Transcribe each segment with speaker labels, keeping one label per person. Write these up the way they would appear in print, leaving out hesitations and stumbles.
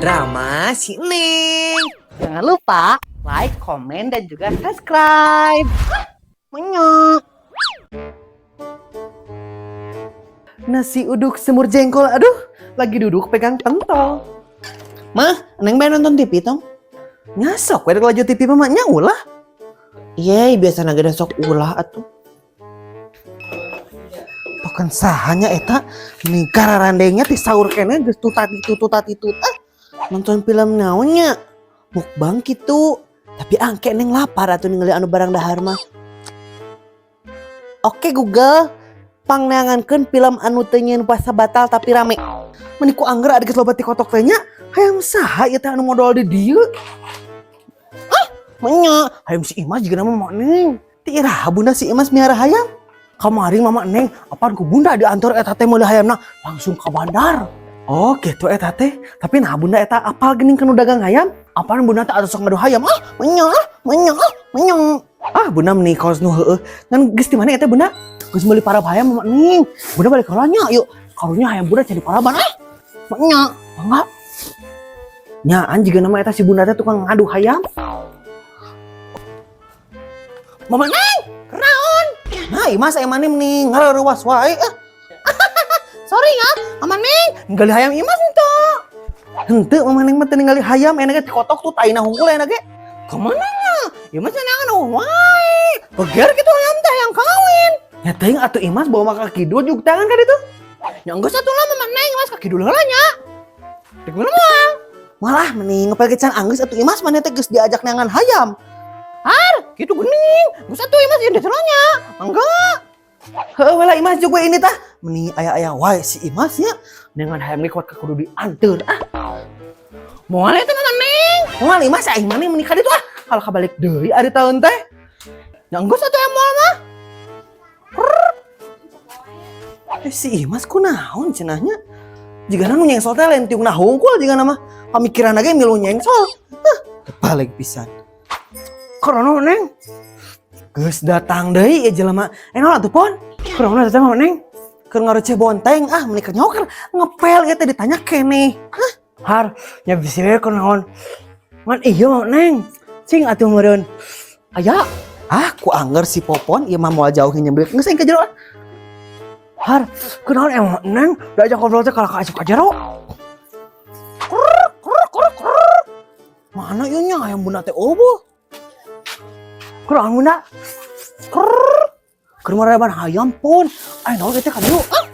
Speaker 1: Drama si Neng.
Speaker 2: Jangan lupa like, komen, dan juga subscribe. Menyok.
Speaker 1: Nasi uduk semur jengkol, aduh, lagi duduk pegang pentol. Mah, Neng main nonton TV tong? Ngasok, we rek laju TV mah nya ulah. Iya, biasa naga sok ulah atuh. Token sahanya eta nih kararandengnya ti sahur keneh geus tutat titut ah. Nonton film naonnya? Mukbang gitu. Tapi angke Neng lapar atuh ningali anu barang dahar mah. Oke Google, pangneangankeun film anu teu nyieun puasa batal tapi rame. Meni ku angger ari geus loba tikotok teh nya, hayam saha ieu teh anu modol di dieu? Ah, menya, hayam si Imas juga nama Mama Neng. Ti iraha bunda si Imas miara hayam? Kamari Mama Neng, apaan ku bunda diantar eta teh meuli hayamna langsung ke bandar. Oh gitu eta teh. Tapi nah bunda eta apal geuning kanu dagang hayam? Apaan bunda teh atuh sok ngadu hayam? Ah, menya, ah, menya, ah, menya. Ah, bunda meni kaos nu heueuh. Ngan geus di mana eta bunda? Geus meuli parab hayam Mama Neng. Bunda balik heula nya, yuk. Karunya hayam bunda jadi paraban ah. Menya, enggak. Nyaan juga nama eta si bunda teh tukang ngadu hayam. Mama Neng, kenaon? Nah, Imas aya maneh meni ngareuwas wae ah. Sorry ya, Mama Neng, ningali hayam Imas henteu. Henteu Mama Neng mah teu ningali hayam, enak ge tikotok tuh taina hungkul enak ge. Kemana nya? Imas neangan wae. Beger kitu hayam teh hayang kawin. Ya teuing atuh Imas bawa mah ka kidul juk tangan ka ditu. Ya geus atuh lah Mama Neng, Imas ka kidul heula nya. Dek mana moal? Malah meni ngepel ge can anggeus atuh Imas maneh teh geus diajak neangan hayam. Har, gitu geuning. Geus atuh Imas ieu nya. Mangga. Heueuh we lah Imas jeung we ini tah. Meni aya-aya wae si Imas nya. Neangan hayam ge kuat kudu dianteur ah. Moal eta Mama Neng. Moal Imas aing maneh meni ka ditu ah. Kalau kabalik deui ari taun teh. Ya geus atuh moal mah. Si Imas kunaon cenah nya? Jigana nu nyengsol teh lain tiungna hungkul jigana mah. Pamikiran ge milu nyengsol. Hah, balik pisan. Krono Neng. Geus datang deui ieu jelema. Naon atuh pon? Krono teh Mama Neng. Keur ngareceh bonteng ah meni keur nyoker ngepel ieu teh ditanya keneh. Hah?
Speaker 3: Har, nya bisi we kunaon. Ngan iya Mama Neng. Cing atuh meureun.
Speaker 1: Aya. Ah, ku angger si Popon ieu mah moal jauh nyembelit. Geus aing ka jero ah.
Speaker 3: Har, kunaon emang Neng diajak ngobrol teh kalah ka asup ka jero.
Speaker 1: Mana ieu nya hayam bunda teh eueuh.
Speaker 3: Kunaon bunda?
Speaker 1: Keur maraban hayam pon. Aya naon teh ka dieu? Ah,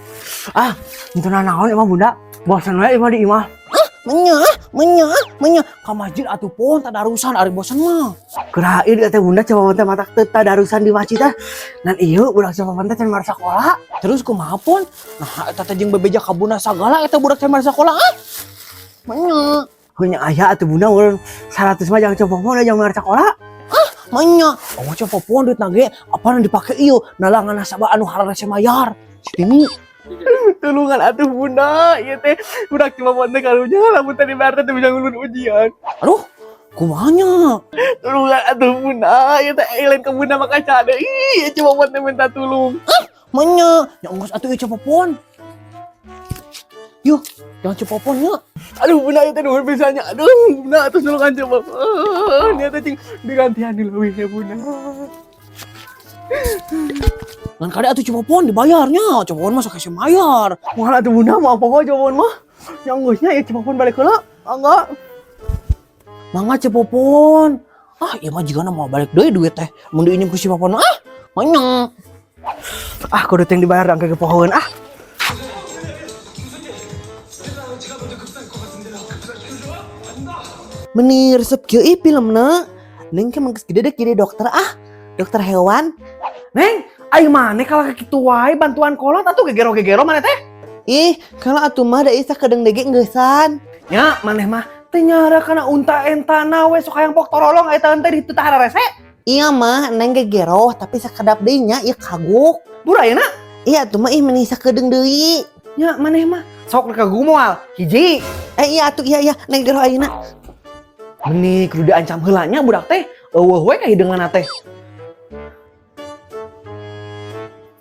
Speaker 3: Ah, itu naon emang bunda? Bosan we imah di imah.
Speaker 1: Menya, menya, menya. Ka masjid atuh pon tadarusan ari bosan mah.
Speaker 3: Kirain teh bunda coba teh matak teu tadarusan di masjid teh. Nan ieu budak coba teh can mara sakola.
Speaker 1: Terus kumaha pon? Nah, eta teh jeung bebeja ka bunda sagala eta budak can mara sakola ah. Menya,
Speaker 3: Heuh nya aya atuh bunda urang 100 mah jangan coba pon jangan mara sakola.
Speaker 1: Menya. Oh, coba pon duit ge apa nu dipake ieu nalangan nasabah anu hararese mayar. Si Tini.
Speaker 3: Tulungan atuh bunda, ieu teh budak cuma teh karunya lamun teh dibayar teh bisa ngulun ujian.
Speaker 1: Aduh, kumaha nya?
Speaker 3: Tulungan atuh bunda, ieu teh lain ke bunda maka cade. Ih, cuma teh minta tulung.
Speaker 1: Menya, ya geus atuh ieu coba pon. Yuh, jangan coba pon nya.
Speaker 3: Aduh bunda ieu teh nuhun pisan nya. Aduh bunda atuh tulungan coba. Dia teh cing digantian di leuwih bunda.
Speaker 1: Ngan kade atuh coba pon dibayarnya. Coba pon mah sok hese mayar.
Speaker 3: Moal atuh bunda mau apa kok coba mah. Yang geusnya ieu coba pon balik heula. Enggak.
Speaker 1: Mangga Ceu Popon. Ah, ieu mah jigana mau balik deui duit teh. Mun diinjem ku si Popon mah ah, menya.
Speaker 3: Ah kudu teh dibayar dang ke pohoeun ah.
Speaker 1: Meni resep kieu ih filmna. Neng ke geus gede dek jadi dokter ah. Dokter hewan.
Speaker 3: Neng, aing maneh kalah kitu wae bantuan kolot atuh gegero-gegero maneh teh.
Speaker 1: Ih, kalau atuh mah da isa kedeung dege ngeusan.
Speaker 3: Nya, maneh mah teu nyara kana unta entana we sok hayang pok torolong eta teh di teu hararese.
Speaker 1: Iya mah, neng gegero tapi sakedap deui nya ieu kagok.
Speaker 3: Bura ayeuna?
Speaker 1: Iya atuh mah ih meni sakedeung deui.
Speaker 3: Nya maneh mah sok rek kagugu moal. Hiji.
Speaker 1: Eh iya atuh iya iya neng gegero ayeuna.
Speaker 3: Meni kudu diancam heula nya budak teh. Eueuh we ka hideungna teh.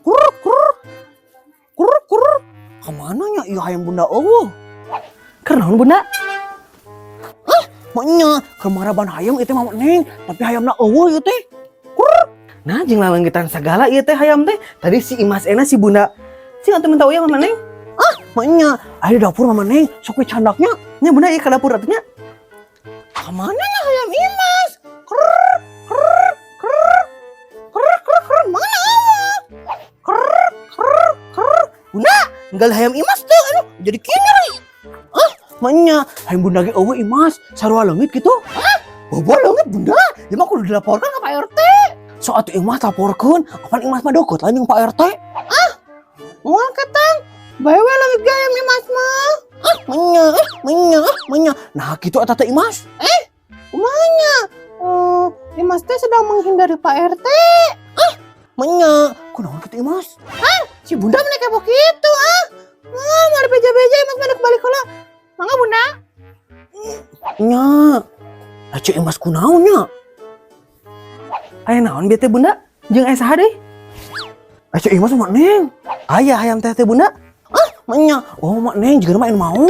Speaker 1: Kur kur. Kur kur. Kamana nya ieu hayam bunda eueuh?
Speaker 3: Keur naon bunda?
Speaker 1: Maenya keur maraban hayam itu Mama Neng, tapi hayamna euweuh ieu teh. Kur. Nah, jeung lalenggitan sagala ieu teh hayam teh. Tadi si Imas ena si Bunda. Sing atuh minta uyah Mama Neng. Ah, maenya aya di dapur Mama Neng, sok we candaknya. Nya Bunda ieu ka dapur atuh nya. Kamana ya hayam Imas? Krrr, krrr, krrr. Krrr, krrr, krrr. Mana awak? Krrr, krrr, krrr. Bunda, ninggal hayam Imas tuh. Aduh, jadi kiner. Ah, maenya hayam Bunda ge euweuh Imas, sarua leungit gitu. Ah, bobo leungit Bunda. Ya mah kudu dilaporkan ke Pak RT. So atuh Imas laporkeun, apan Imas mah deukeut lah jeung Pak RT. Ah, moal ketang. Bae we leungit ge hayam Imas mah. Ah, maenya, ah, maenya, ah, maenya. Nah, gitu eta teh Imas. Eh, kumaha nya? Oh, Imas teh sedang menghindari Pak RT. Ah, maenya. Kunaon kitu Imas? Ah, si Bunda mah kepo kitu ah. Ah, mau beja-beja Imas mah balik heula. Mangga Bunda. Nya. Aca Imas kunaon nya? Aya naon bieu teh Bunda? Jeung aya saha deui? Aca Imas mah Neng. Aya hayam teh teh Bunda. Ah, maenya. Oh, mak Neng juga mah mau.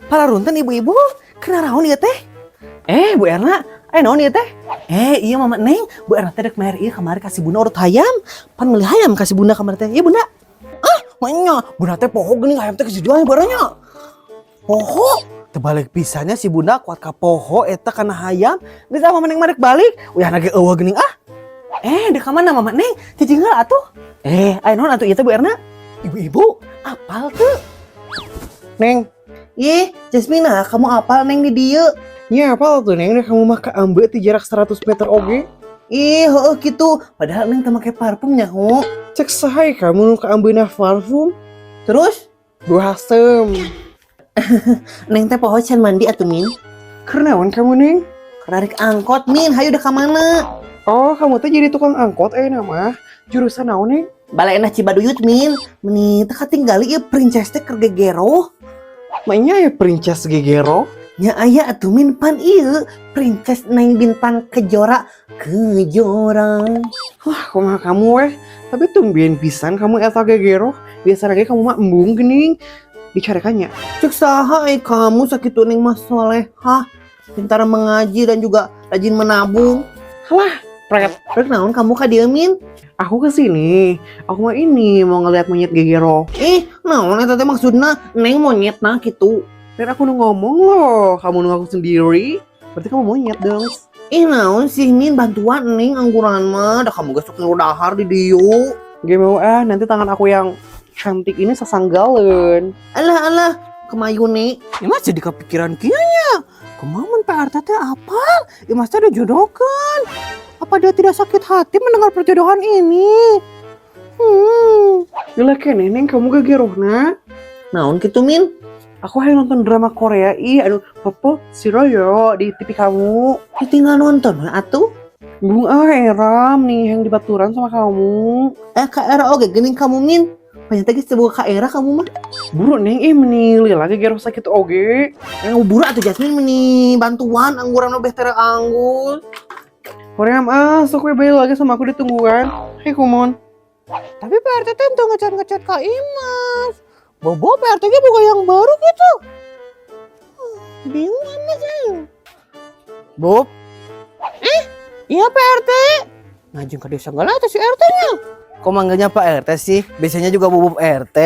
Speaker 1: Pararunten ibu-ibu, kena naon ieu teh? Eh, Bu Erna, aya naon ieu teh? Eh, iya Mama Neng, Bu Erna teh dek mayar ieu kamari kasih Bunda urut hayam. Pan meuli hayam kasih Bunda kamari teh. Iya Bunda. Ah, maenya. Bunda teh poho geuning hayam teh geus dijual baranya. Poho. Terbalik pisannya si Bunda kuat ka poho eta kana hayam. Geus ah Mama Neng mah dek balik. Uyah ge euweuh geuning ah. Eh, dek ka mana Mama Neng? Cicing heula atuh. Eh, aya naon atuh ieu teh Bu Erna? Ibu-ibu, apal tuh?
Speaker 3: Neng,
Speaker 1: Ih, Jasmina, kamu apal Neng di dieu?
Speaker 3: nya apal tuh Neng, kamu mah kaambe ti jarak 100 meter oge.
Speaker 1: Ih, heueuh kitu. Padahal Neng teu make parfum nyaho.
Speaker 3: Cek saha kamu nu kaambeuna parfum?
Speaker 1: Terus,
Speaker 3: Bau hasem.
Speaker 1: Neng teh poho can mandi atuh Min.
Speaker 3: Kunaon kamu Neng?
Speaker 1: Narik angkot Min, hayu udah ka mana?
Speaker 3: Oh, kamu teh jadi tukang angkot eh nama. Jurusan naon Neng?
Speaker 1: Balena Cibaduyut Min. Meni teu katinggali ieu princess teh keur gegero.
Speaker 3: Maenya ya princess gegero.
Speaker 1: Nya aya atuh Min pan ieu princess Neng Bintang Kejora Kejora.
Speaker 3: Wah, kumaha kamu weh? Tapi tumben pisan kamu eta gegero. Biasa lagi kamu mah embung geuning. Dicarekannya.
Speaker 1: Cek saha eh kamu sakitu Neng mah solehah. Pintar mengaji dan juga rajin menabung.
Speaker 3: Halah, pret.
Speaker 1: Rek naon kamu ka dieu Min?
Speaker 3: Aku kesini, aku mau ini mau ngeliat monyet gegero.
Speaker 1: Ih, naon eta teh maksudna Neng monyet nah gitu.
Speaker 3: Dan aku nu ngomong loh, kamu nu ngaku sendiri. Berarti kamu monyet dong.
Speaker 1: Ih, naon sih Min bantuan Neng angguran mah, dah kamu geus sok dahar di dieu.
Speaker 3: Gak mau ah, nanti tangan aku yang cantik ini sasanggaleun.
Speaker 1: Alah alah, kemayu nih. Imas jadi kepikiran kieu nya. Kumaha mun Pak RT teh apa? Imas teh dijodohkan. Apa dia tidak sakit hati mendengar perjodohan ini? Hmm.
Speaker 3: Gila keneh Neng, kamu gegero na.
Speaker 1: Naon kitu Min?
Speaker 3: Aku hayang nonton drama Korea, ih anu Popo Siroyo di TV kamu.
Speaker 1: Ya tinggal nonton we atuh.
Speaker 3: Bung ah eram nih yang dibaturan sama kamu.
Speaker 1: Eh ka era oge geuning kamu Min. Banyak teh geus teu boga ka era kamu mah.
Speaker 3: Buru Neng, ih meni lila gegero sakit oge.
Speaker 1: Eh buru atuh Jasmine meni bantuan angguran beh tere anggur.
Speaker 3: Korea ah, sok we bae lagi sama aku ditungguan. Hei kumon.
Speaker 1: Tapi Pak RT teh teu ngechat-ngechat ka Imas. Bobo Pak RT nya bukan yang baru gitu. Bingung Imas ya.
Speaker 3: Bob,
Speaker 1: Iya Pak RT. Ngajeng ke desa segala atau si RT-nya.
Speaker 3: kok manggilnya Pak RT sih? Biasanya juga Bubub RT.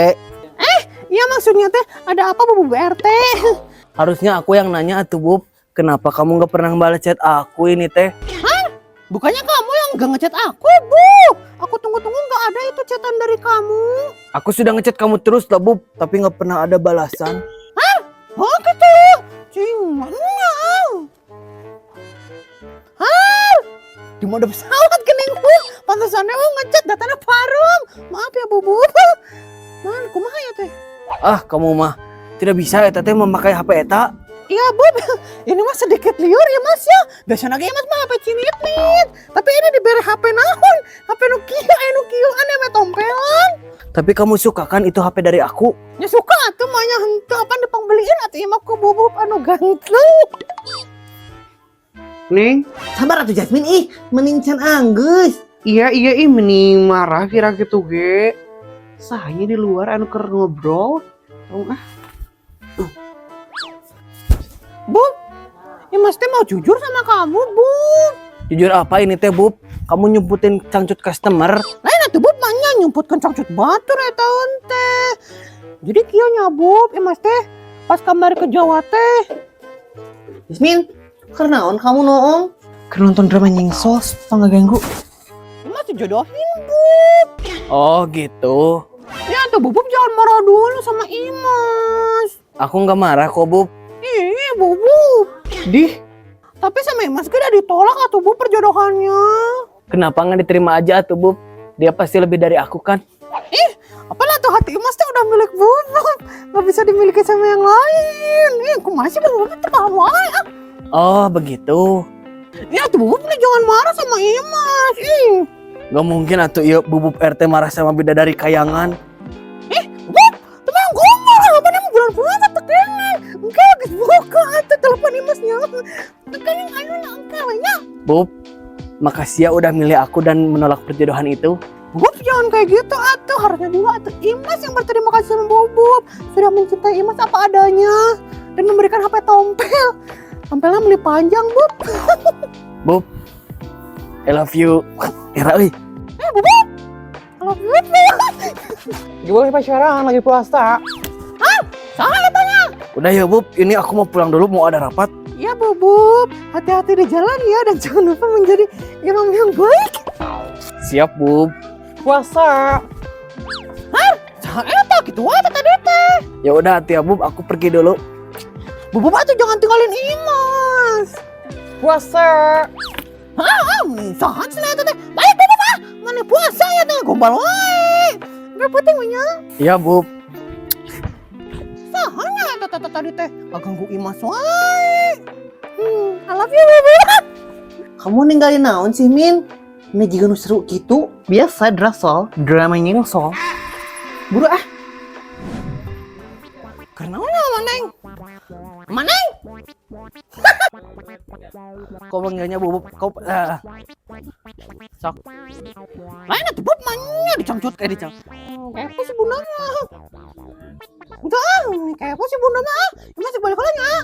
Speaker 1: Iya maksudnya teh ada apa Bu Bu RT?
Speaker 3: Harusnya aku yang nanya atuh Bub. Kenapa kamu nggak pernah balas chat aku ini teh?
Speaker 1: Bukannya kamu yang gak ngechat aku, Bu. Aku tunggu-tunggu nggak ada itu chatan dari kamu.
Speaker 3: Aku sudah ngechat kamu terus lah Bub, tapi nggak pernah ada balasan.
Speaker 1: Oh gitu. Cing, mana? Hah? Di mode pesawat kening Bu. Pantesannya mau ngechat datanya parum. Maaf ya Bu Bu. Man, kumaha ya teh?
Speaker 3: Ah kamu mah tidak bisa ya teh memakai HP eta.
Speaker 1: Iya Bub, ini mah sedikit liur ya Mas ya. Biasanya lagi Mas mah HP cinit. Tapi ini diberi HP naon? HP nu kieu, aya nu kieu aneh mah tompelan.
Speaker 3: Tapi kamu suka kan itu HP dari aku?
Speaker 1: Ya suka atuh mah henteu apa dipangbeliin atuh ieu mah ku Bubub anu ganteng.
Speaker 3: Neng,
Speaker 1: Sabar atuh Jasmine ih, mending can anggeus.
Speaker 3: iya iya ih meni marah kira gitu ge. Sahanya di luar anu keur ngobrol. Tong ah.
Speaker 1: Bu, Imas
Speaker 2: Imas teh mau jujur sama kamu, Bub.
Speaker 1: Jujur apa ini teh, Bub? Kamu nyumputin cangcut customer.
Speaker 2: Lain atuh, Bub, manya nyumputkeun cangcut batur eta teh. Jadi kieu nya, Bub, Imas teh pas kamari ke Jawa teh.
Speaker 1: Yasmin, kunaon kamu noong?
Speaker 3: Keur nonton drama nyengsos, tong ganggu.
Speaker 2: Imas dijodohin, Bub.
Speaker 1: Oh gitu.
Speaker 2: Ya tuh, Bubub jangan marah dulu sama Imas.
Speaker 1: Aku nggak marah kok, Bub.
Speaker 2: Ih, Bubub.
Speaker 3: Dih,
Speaker 2: Tapi sama Imas udah ditolak atuh, Bub, perjodohannya.
Speaker 1: Kenapa nggak diterima aja tuh, Bub? Dia pasti lebih dari aku kan?
Speaker 2: Ih, apalah tuh hati Imas tuh udah milik Bubub. Nggak bisa dimiliki sama yang lain. Ih, aku masih Bubub itu paham wae. Ah.
Speaker 1: Oh begitu.
Speaker 2: Ya tuh, Bubub nih jangan marah sama Imas. Ih,
Speaker 1: Gak mungkin atuh iya Bubub RT marah sama bidadari kayangan.
Speaker 2: Ih, Bub, teman ngomong apa nih bulan puasa tekengan. Enggak, geus buka atuh telepon Imasnya. Tekengan anu na engke nya.
Speaker 1: Bub, makasih ya udah milih aku dan menolak perjodohan itu.
Speaker 2: Bubub jangan kayak gitu atuh. Harusnya juga atuh Imas yang berterima kasih sama Bubub. Sudah mencintai Imas apa adanya dan memberikan HP tompel. Tompelnya beli panjang, Bub.
Speaker 1: Bub, I love you. Era euy.
Speaker 2: Eh, Bubub. Kalau Bubub,
Speaker 3: gak boleh pacaran lagi puasa.
Speaker 2: Salah tanya.
Speaker 1: Udah ya, Bub, ini aku mau pulang dulu, mau ada rapat.
Speaker 2: Ya, Bubub, hati-hati di jalan ya dan jangan lupa menjadi imam yang baik.
Speaker 1: Siap, Bub.
Speaker 3: Puasa.
Speaker 2: Saha eta gitu wae tadi teh.
Speaker 1: Ya udah hati ya, Bub, aku pergi dulu.
Speaker 2: Bubub atuh jangan tinggalin Imas.
Speaker 3: Puasa.
Speaker 2: Ah, saha cenah eta teh. Balik, Bubub, ah. Mana puasa ya teh gombal wae. Enggak penting nya.
Speaker 1: Iya, Bub.
Speaker 2: Saha nya eta teh tadi teh ganggu Imas wae. I love you, Bubub.
Speaker 1: Kamu ninggalin naon sih, Min? Ini juga nu seru gitu.
Speaker 3: Biasa drasol, drama nyengsol. Buru ah.
Speaker 2: Kunaon Maneng? Maneng?
Speaker 1: Kau manggilnya Bubub? Kau sok.
Speaker 2: Lain atuh, Bub, manya dicangcut kayak dicang. Kayak apa sih bunda mah? Enggak, ah, kayak apa sih bunda mah? Ah? Masih balik lagi ah.